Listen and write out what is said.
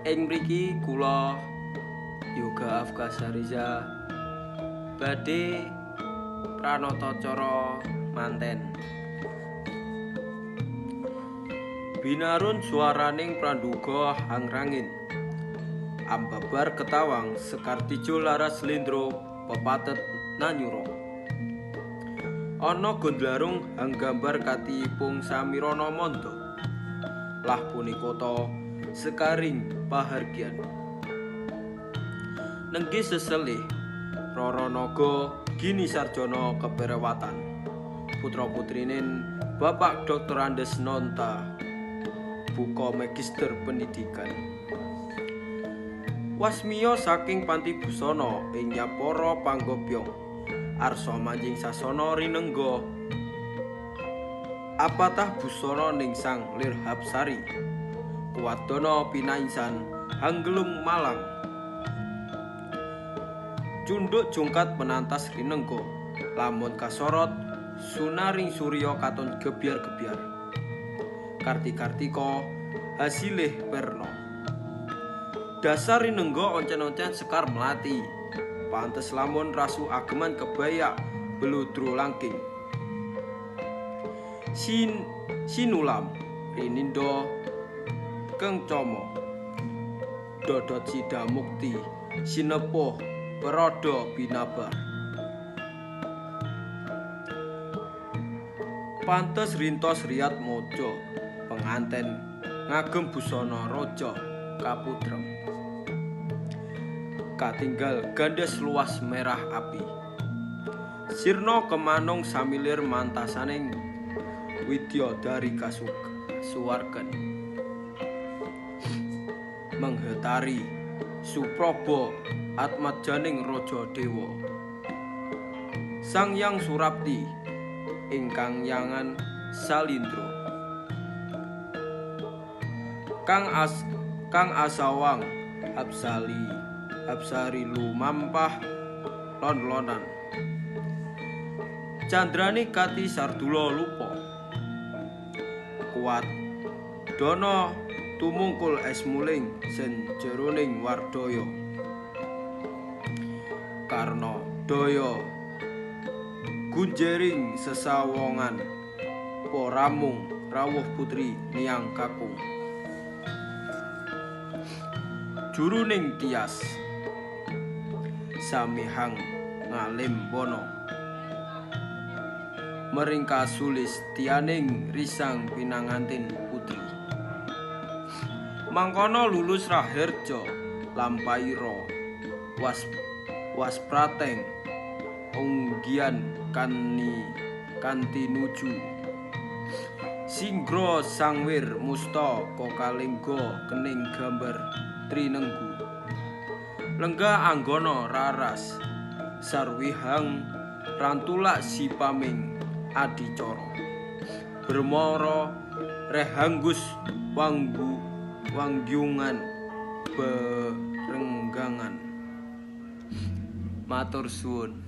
Ing mriki kula Yoga Afkasa Riza badhe pranata cara manten. Binarun suaraning pranduga hangrangin. Ambabar ketawang Sekartijo laras slendro pepatet nanyura. Ana gondlarung hanggambar katipung samirana manda. Lah punika ta sekaring pahargyan. Nenggi seselih Rara Naga Gini Sarjana keperewatan. Putra-putrinin Bapak Dr. Andes Nonta buka magister pendidikan. Wasmiya saking panti busana ing Yapara Panggobyong. Arsa manjing sasana rinengga. Apatah busana ning Sang Lirhapsari. Kuwadana pinainsan hanggelung malang. Cunduk jungkat penantas rinengga. Lamun kasorot sunaring surya katon gebyar-gebyar. Karti-kartika hasilih perna. Dasar rinengga oncen-oncen sekar melati. Pantes lamun rasu ageman kebaya beludru langking. Sinulam rinindo kengcomo. Dodot sida mukti sinepuh perodo binabar. Pantes rintos riat mojo penganten ngagem busana raja kaputrem. Katinggal gandes luas merah api. Sirna kemanung samilir mantasaning widyadari kasuwargan. Menghetari supraba atmajaning raja dewa. Sang Yang Surapti ingkang yangan salindra. Kang asawang habsari lumampah lon-lonan. Candrani kati sardula lupa. Kuat dana tumungkul esmuling sen jeroning wardaya. Karna daya gunjering sesawongan poramung rawuh putri niang kakung. Juruning tias samihang ngalimbono meringka sulis tianing risang pinangantin putri. Mangkono lulus raherja lampaira wasprateng unggian kanti nuju. Singgro sangwir musta kokalingga kening gambar trinenggu. Lenggah anggono raras sarwihang rantulak sipaming adicara. Bermara rehanggus wanggyungan berenggangan. Matur suwun.